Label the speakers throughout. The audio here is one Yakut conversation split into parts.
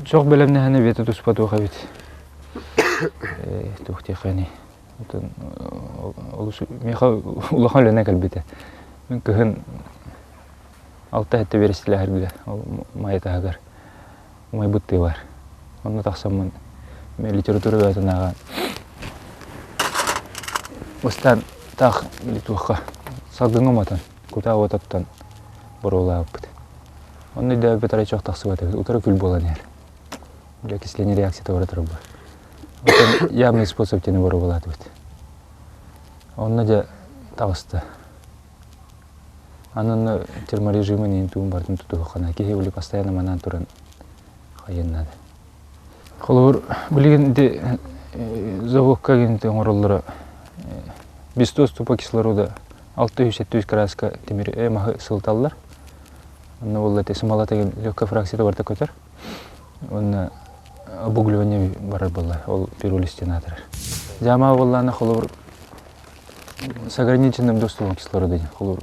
Speaker 1: Чох бэлэмнэһэн эбиэтэ туспа туох эбит. Туох диэххиний. Отон олус миэхэ улахан үлэнэн кэлбитэ. Мин кыһын алта-сэттэ биэрэстэлээх ол Майа таһыгар умайбыт тыа баар. Онно тахсаммын литература бөҕөтүн ааҕан бастаан таах туохха салгыҥҥа уматан кутаа уот оттон боруолаабыппыт. Онно өйдөөбүппүт арай чох тахсыбат эбит, утары күл буолан иһэр. Бля окисление реакцията бара турар Оттон явный способ диэни боруобалаатыбыт. Онно дьэ таҕыста. Аны онно терморежимын иһин тугун барытын тутуһуохха киһи ули постоянно манаан туран хайыан наада. Холобур, билигин ити заводка гинти оҥороллоро без доступа кислорода 670 краска тимир маһы сылыталлар. Онно буолла ити смола деген легкая фракцията барыта көтөр. Уонна обугливание барар буолла, ол пиролиз диэн аатырар. Дьаамаа буоллаана холобур с ограниченным доступом кислорода диэн холобур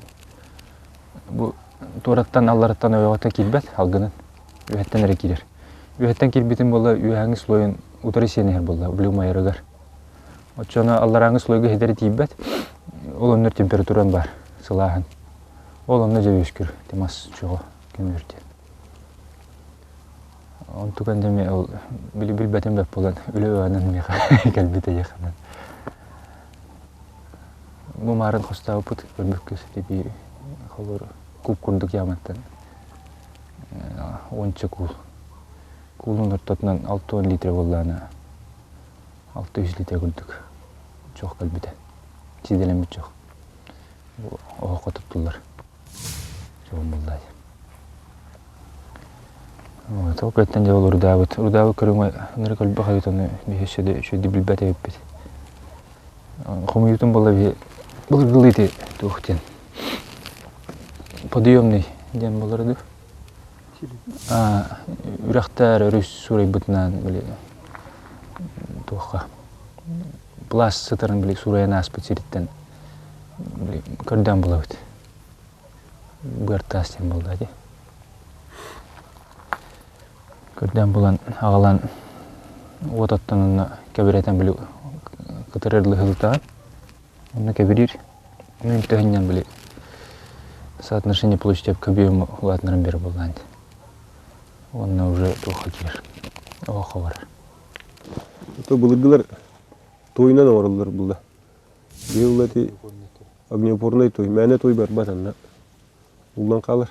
Speaker 1: бу туораттан аллараттан ойоҕото киирбэт алгынын үөһэттэн эрэ киирэр. Үөһэттэн киирбитин буолла үөһээҥи слойун утары сиэн иһэр буолла блюмайарыгар. Оччоно алларааҥы слойга ситэри тиийбэт, ол оннур температуран баар сылааһын. Ол онно дьэ үөскүүр мас чоҕо көмүр диэн. Онтукан дьэ эмиэ ол били билбэтим бэрт буолан үлэ ыанан миэхэ кэлбит эйиэхэнэн. Бу маарын хостообуппут көрбүккүс типи холур куб курдук яматтан уонча куул. Куулун ортотунан 60 литр буоллаана 600 литр курдук чох кэлбитэ. Сиидэлэммит чох. Оһоххо туттуллар. Чоҕун буллаай. Вот, ол кэттэн дьэ ол урдаабыт. Урдаабыт көрүҥэ ынырык элбэх эбит ону биһи өссө да үчүгэйдик билбэт эбиппит. Хомуйуутун буолла биһи былыргылыы ити туох диэн подъемный диэн буолара дуу. Үрэхтэр өрүс суурайбытынан били туохха пласт сытарын били суурайан ааспыт сириттэн били көрдөөн булабыт. Быартаас диэн буолла дии. Көрдөөн булан аҕалан уот оттон онно кэбирэтэн били кытарар лыһылытаҕын. Онно кэбириир. Мин төһөннөн били соотношение площадей к объему улаатыннаран биэрэр буоллаан дии. Уонна уже туохха киирэр. Оһоххо барар.
Speaker 2: То былыргылар туойунан оҥороллор булла. Биһи ити огнеупорнай той, мээнэ той барбат анна. Уллан хаалар.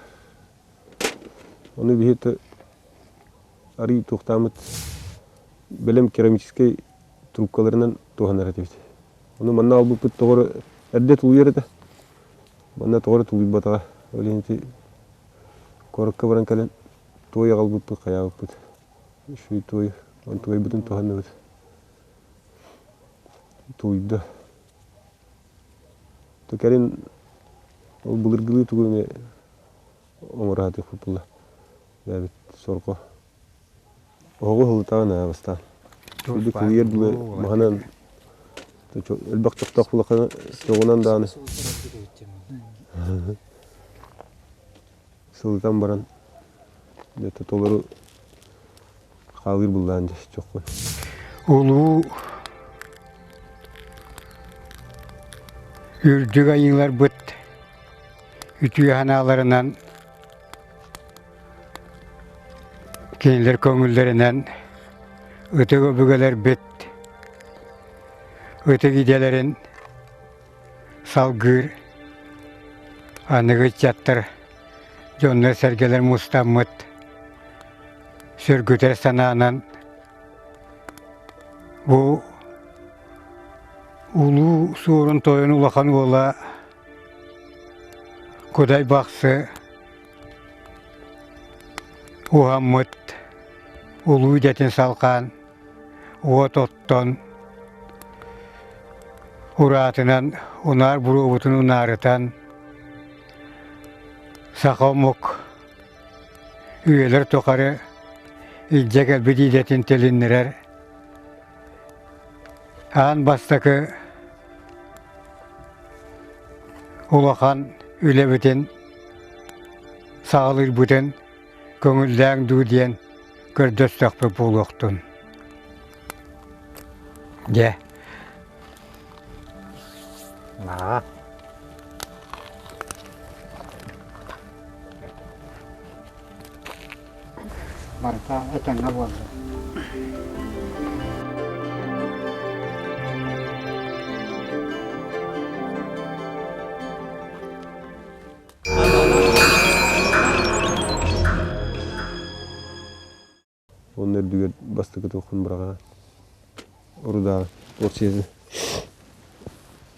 Speaker 2: Ону биһи арый туохтааммыт бэлэм керамическай трубкаларынан туһанар этибит. Ону манна албыппыт тоҕо эрдэ тулуйар этэ. Манна тоҕо эрэ тулуйбатаҕа. Ол иһин ити куоракка баран кэлэн туой аҕалбыппыт, хайаабыппыт. Үчүгэй туой, онтугайбытын туһанныбыт. Тулуйда. То кэлин ол былыргылыы тугу эмэ оҥоро сатыахпыт буолла. Бэйэбит сорго Оһоҕу ыһыллытаҕын ээ бастаан. Үрдүк кылыйар дылы маһынан элбэх чохтоох булаххына чоҕунан даҕаны сылытан баран где-то толору хаалыыр буллаан дьэ чоххун.
Speaker 3: Улуу үрдүк айыыларбыт үтүө санааларынан Кинилэр көҥүллэринэн ытык өбүгэлэрбит ытык идэлэрин салгыыр аныгы ыччаттар, дьоннор-сэргэлэр мустаммыт сөргүтэр санаанан бу. Улуу Суорун Тойон улахан уола Кудай Бахсы уһаммыт улуу идэтин салҕаан уот оттон ураатынан унаар буруобутун унаарытан саха омук үйэлэр тухары илдьэ кэлбит идэтин тилиннэрэр аан бастакы улахан үлэбитин саҕалыырбытын көҥүллээҥ дуу диэн көрдөстөхпүт буолуохтун. Дьэ.
Speaker 4: Барыта этэҥҥэ буолла.
Speaker 2: Онно үрдүгэр бастакы туоххун быраҕаҕын. Урудааҕы порцияны.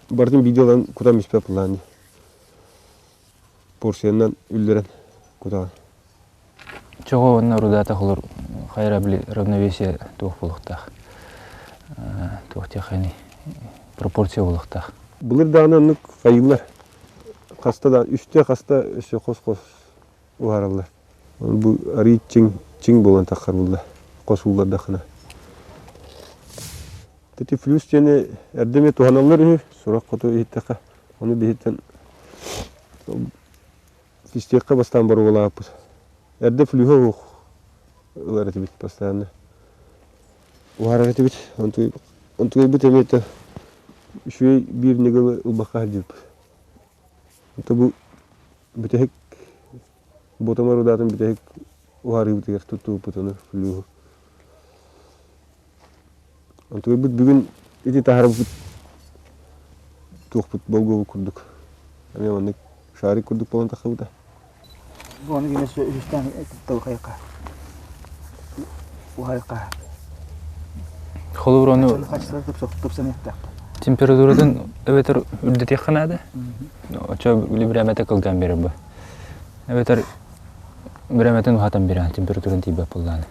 Speaker 2: Барытын биирдэ ылан кутан испэт былаан дии. Порциянан үллэрэн кутаҕын.
Speaker 1: Чоҕо уонна рудата холор хайра били равновесие туох буолуохтаах. Туох диэххиний пропорция буолуохтаах.
Speaker 2: Былыр даҕаны оннук хайыыллар. Хаста да үстэ хаста өссө хос-хос уһаараллар. Бу арыый чиҥ чиҥ буолан таххар булла хос ууллардаххына. Ити флюс диэни эрдэ эмиэ туһаналлар үһү, сурах хоту иһиттэххэ. Ону биһиттэн истиэххэ бастаан боруобалаабыппыт. Эрдэ флюһа уһук ылар этибит постоянно. Уһаарар этибит. Онтугайбыт эмиэ это үчүгэй биир ньыгылы ылбакка сылдьыбыппыт. Это бу бүтэһик Ботома рудатын бүтэһик уһаарыыбытыгар туттубуппут ону флюһу. Онтугайбыт бүгүн ити таһаарбыт туохпут болгуобут курдук. Эмиэ маннык шарик курдук буолан тахсыбыта.
Speaker 4: Бу ону гинэ үһүстээн тылхайка уһайка.
Speaker 1: Холобур ону температуратын эбэтэр үрдэтиэххэ наада. Очо бириэмэтэ кылгаан биэрэр бу. Эбэтэр бириэмэтин уһатан биэрэн температуратын тиийбэт буоллаҕына.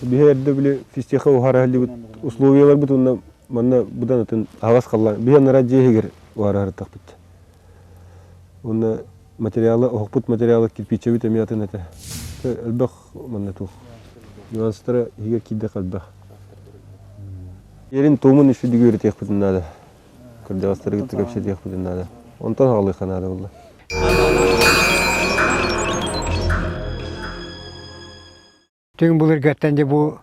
Speaker 2: Биһи эрдэ били физтеха уһара сылдьыбыт условияларбыт уонна манна быдан атын аһаҕас халлаан. Биһи анараа дьиэ иһигэр уһара сырыттахпыт. Уонна материала, оһохпут материала кирпииччэбит эмиэ атын этэ. Элбэх манна туох нюанстара иһигэр киирдэх элбэх. Эрин туомун үчүгүйдүк үөрэтиэхпитин наада. Кырдьаҕастары кытта кэпсэтиэхпитин наада. Онтон аҕалыахха наада буолла.
Speaker 3: Түҥ былыргаттан дьэ бу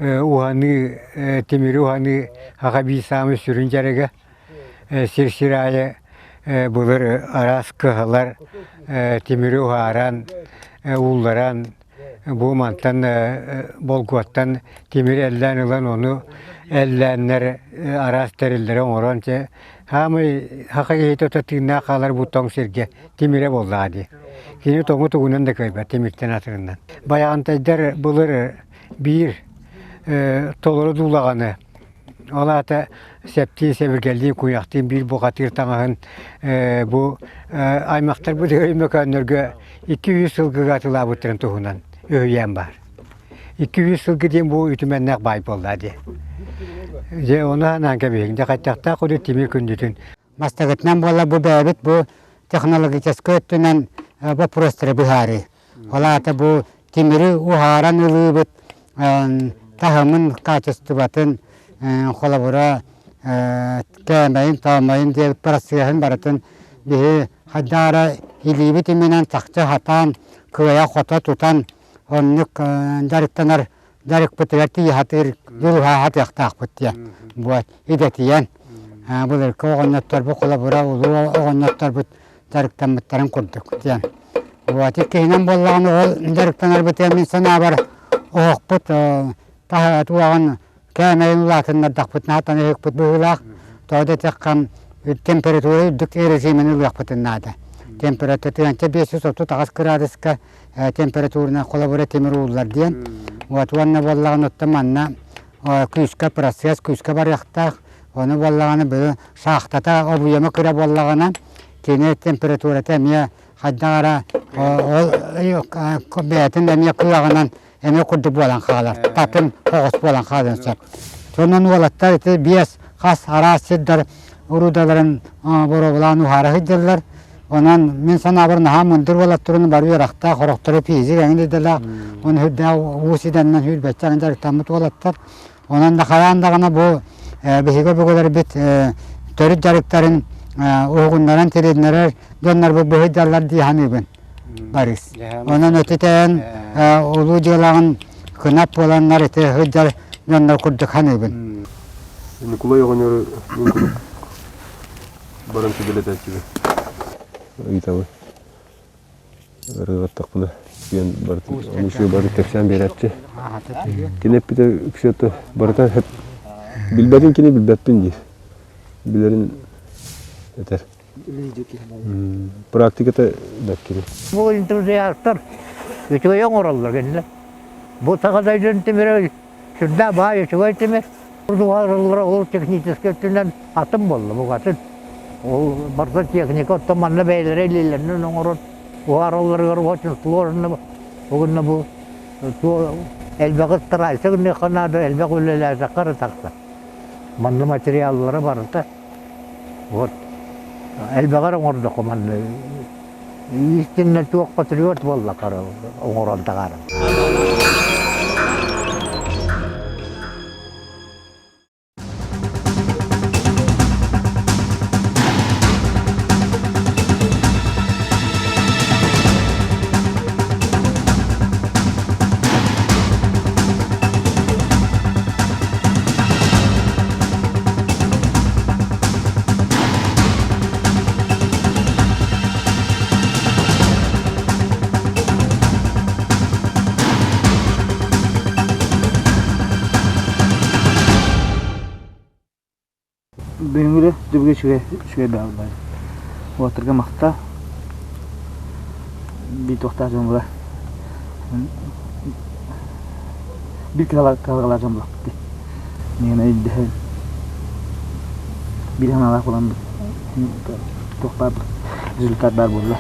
Speaker 3: уһаныы, тимири уһаныы аҕа биир саамай сүрүн дьарыга. Сир-сир аайы былыр араас кыһалар тимири уһааран, уулларан, бу мантан болгуоттан тимир эллээн ылан ону эллээннэр араас тэриллэри оҥорон чэ хаамай саха киһитэ ото тыыннаах хаалар бу тоҥ сиргэ тимирэ буоллаҕа дии. Кини тоҥу тугунан да кыайбат тимиртэн атырынан. Байаҕантайдар былыр биир толору дуулаҕаны ол аата сэптии сэбиргэллии куйахтыын биир бухатыыр таҥаһын бу аймахтарбыт өймөкөөннөргө 200 сылгыга атылаабыттарын туһунан үһүйээн баар. 200 сылгы диэн бу үтүмэннээх баай буолла дии. Дьэ ону санаан кэбиһиҥ. Дьэ хайдахтаах курдук тимир күндүтүн
Speaker 4: Бастакытынан буолла бу бэйэбит бу технологическай өттүнэн боппуруостары быһаарыы. Ол аата бу тимири уһааран ылыыбыт таһымын, хаачыстыбатын, холобура, кээмэйин, тоомойун диэбит процеһын барытын биһи хайдах эрэ илиибит иминэн чахчы сатаан кыайа-хото тутан оннук дьарыктанар дьарыкпытыгар тиийэ сатыыр дьулуһа сатыахтаахпыт диэн вот идэтийэн былыргы оҕонньотторбут холобура улуу оҕонньотторбут дьарыктаммыттарын курдук диэн вот иккиһинэн буоллаҕына ол дьарыктанарбытыгар мин санаабар оһохпут туоҕун кээмэйин улаатыннардахпытына сатана ыһыкпыт быһыылаах тоҕо диэтэххэ температура үрдүк режимин ылыахпытын наада температура 1538 кыраадыска температурынан холобура тимир ууллар диэн. Вот уонна буоллаҕына оттон манна күүскэ процесс күүскэ барыахтаах.
Speaker 3: Ону буоллаҕына били шахтата обуйама кыра буоллаҕына кини температурата эмиэ хайдах эрэ ол бэйэтин эмиэ кыаҕынан эмиэ курдук буолан хаалар, татым оҕус буолан хаалыан сөп. Сонун уолаттар ити биэс хас араас сирдэр уруудаларын боруобалаан уһаара сылдьаллар. Онон мин санаабар наһаа мындыр уолаттарын бары үөрэхтээх, сорохторо физик эҥин идэлээх, уонна сүрдээх уус идэннэн сүүрбэччэ эҥин дьарыктаммыт уолаттар. Онон да хайаан даҕаны бу биһиги өбүгэлэрбит төрүт дьарыктарын уһугуннаран тилиннэрэр дьоннорбут быһыйдаллар дии саныыбын. Барыс. Онон өтүтээн улуу дьыалаҕын кынат буоланнар ити сылдьар дьоннор курдук саныыбын.
Speaker 2: Ньукулай оҕонньору мин куруук баран сүбэлэтээччибин. Ыйытабын. Ырыгаттахпына диэн барытын ону бары кэпсээн биэрээччи. Кини эппитэ үксүөтэ барыта билбэтин кини билбэппин диир. Билэрин этэр. Практиката бэрт кини.
Speaker 5: Бу энтузиастар үчүгэй оҥороллор кинилэр. Бу саха дойдун тимирэ сүрдээх баай үчүгэй тимир. Уһаарыллара ол техническэй өттүнэн атын буолла букатын. Ол барыта техника оттон манна бэйэлэрэ илиилэринэн оҥорон уһааралларыгар очень сложно уонна бу элбэҕи старайся гыныахха наада, элбэх үлэлээтэххэ эрэ тахсар. Манна материаллара барыта вот элбэҕи эрэ оҥордоххо манна истинно туох патриот буолла оҥорон таҕааран.
Speaker 4: Бүгүҥҥү түбүгэ үчүгэй үчүгэй бааллар. Уолаттарга махтал. Биир туохтаах дьон була. Биир кыһалҕалаах дьон булаппыт дии. Миигин өйдөһөн биир санаалаах буолан туох баар результат баар буолла.